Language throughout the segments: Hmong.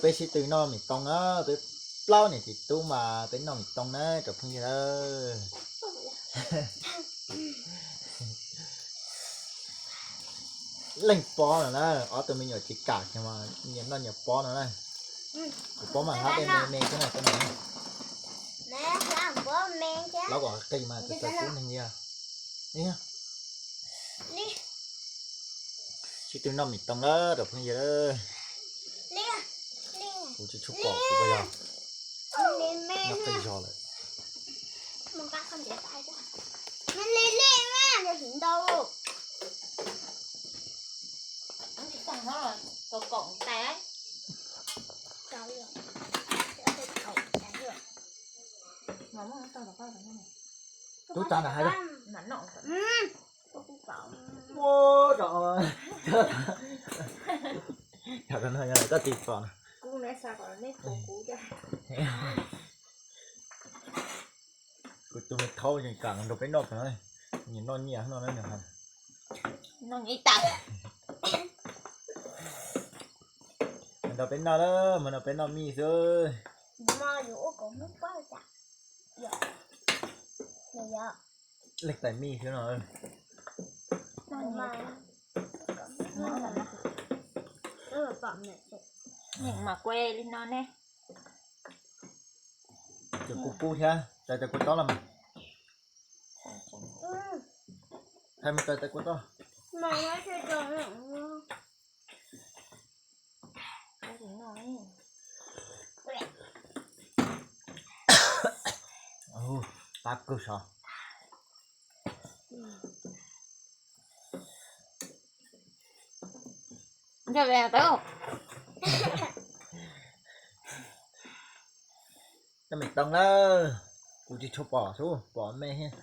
Peb sib tw noj mis toos na, peb plaub niam txiv tub mas peb noj mis toos na cov phooj ywg. Leej pob no na, ob tug me nyuam tsis kam kiag mas nyias noj nyias pob no na. Kuv pob mas hlab dej me me thiab no. Hlab kom qis mas txawv txawv kub neeg li. Sib tw noj mis toos na cov phooj ywg. Kuv tsis tshua pom kuv yog noj qis zog lawm. Tub tsa nram hav. Ua, koj tsis pom. Kuv tus me thaub yeej kam nrog peb noj, nyias noj nyias no na. Nrog peb noj lawm, mas nrog peb noj mij xwb. Leej tais mij xwb no. Mas kuv li no ne. Cov kub kub thiab, cov kua txob los mas. Thaij mus, cov kua txob. Qab kawg sav. Noj mis toos lawm, kuv tsis tshua pom xwb, pom me thiab.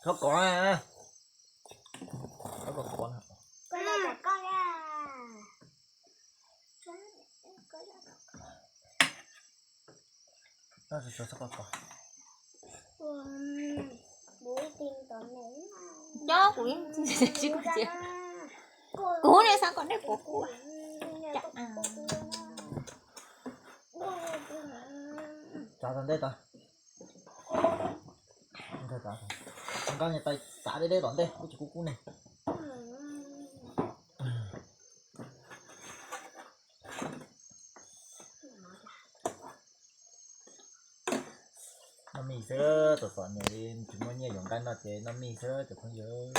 Txhob kov, txhob kov kov. Kuv ne xav kom nej pom kuv. Tsav tom ntej tod. Nqa niag tais txav deb deb tom ntej, kuj tsis kub kub ne. Noj mij xwb, txom txom nyem li tsis muaj nyiaj yuav nqaij noj ces noj mij xwb cov phooj ywg.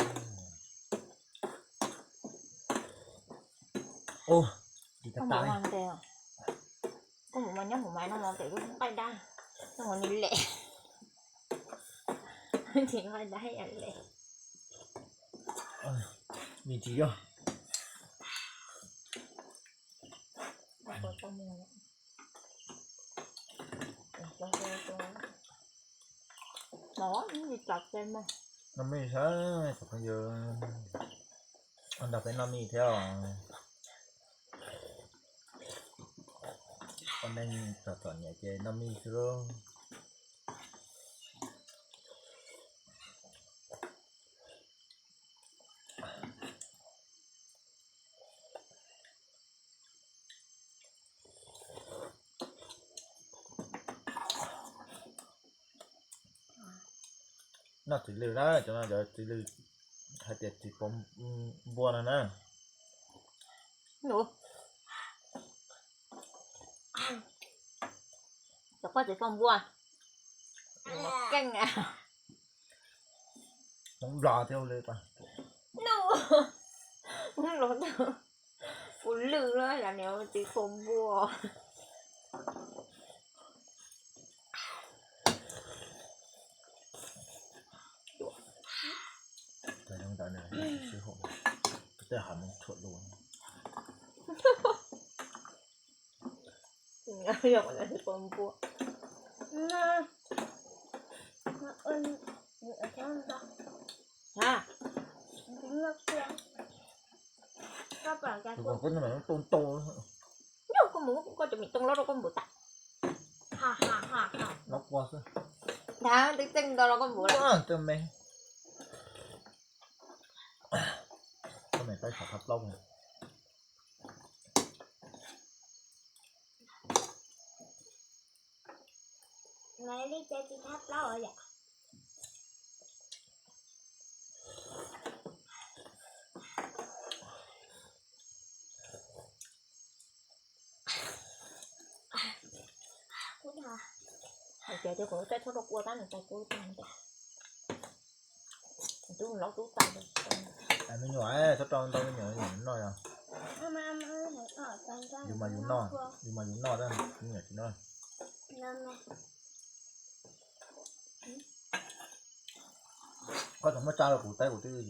Ua, ris tag tas li. Koj mus mas nyob hauv mas no mas pem lub nqaij dab, no mas nws lem. Tsis nqaij dab ib yam lem. Nws tsis yog. Noj mij xwb, cov phooj ywg, nrog peb noj mij thiab os. Ua neej txom txom nyem ces noj mij xwb lauj. Noj txiv lws na, cov no cov txiv lws hais tias txiv faus npua no na. Cov poj txiv faus npua. Keej. Hmoob Nplog thiab li. Hmoob Nplog, ua lwj na, cov niag txiv faus npua. Tej hav mus tshuam dua. Yog faus npua. Koj mus koj cov mis tooj loj rau koj npua tas. Ntag, twb txeej ntau los koj npua lawm. Koj me tab xav thab plaub. Maiv Lis ces tsis thab plaub yom. Kuv hais tias kuv txhob rau kua tab nws txais kua tag ntawd. Tub laub tub tag. Me nyuam txhob rau ntau me nyuam noj yog. Yus mas yus noj, yus mas yus noj tab me nyuam tsis noj. Koj tseem muab tsa rau kuv teb kuv twb,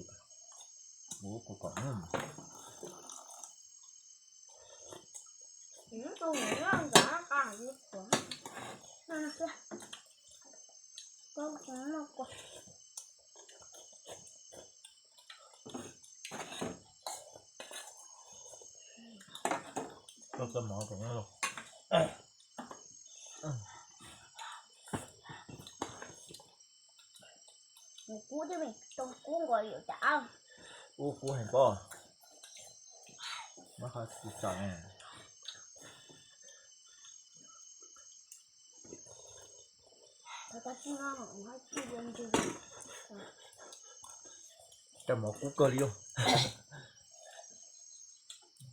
kuv kuv kom. Koj txawj mov rau. Kub thiab, kub nkaus yuav cas. Kub kub heev pob. Muab qhov tsis tsaus ne. Cov mov kub kawg li os.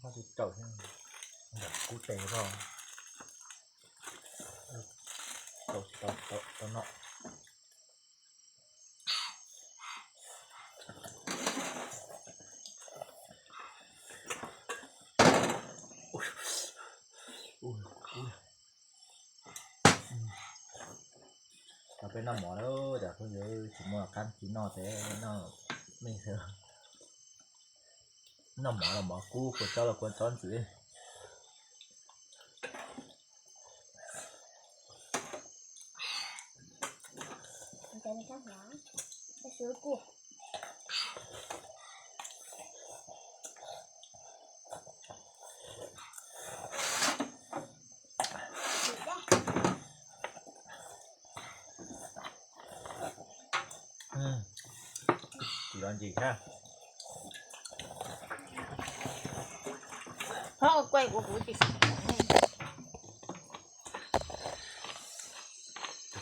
Qhov tsis tsaus, kub tes os. Tau, tau, tau, tau no. Ua, ua. Tau peb noj mov lawm, cov phooj ywg, tsis muaj qab tsis noj ces noj me xwb. Noj mov los mov kub, kua txob los kua txob ntxwv. Tsis los ntsis thiab. Thaub quaj kuv kuv tsis xav.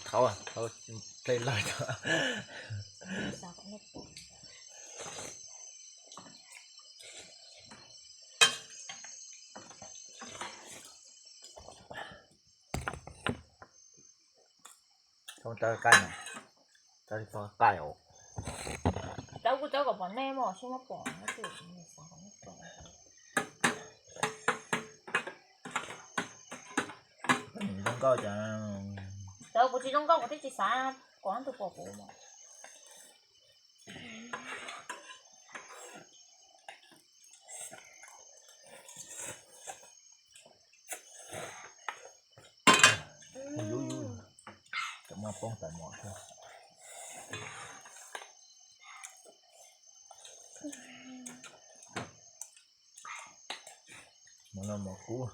Thaub, thaub plej lawg. Thaub tawb qaij no, thaub tsis tau qaij os. Thaub kuj thaub kom pom nej mas seb muab pom. Zoo nkauj cas. Thaub kuv tsis zoo nkauj kuv thiaj tsis xav kom tus pom kuv mas. Yub yub, cov maj poob tas mov xwb. Mov no mov kub.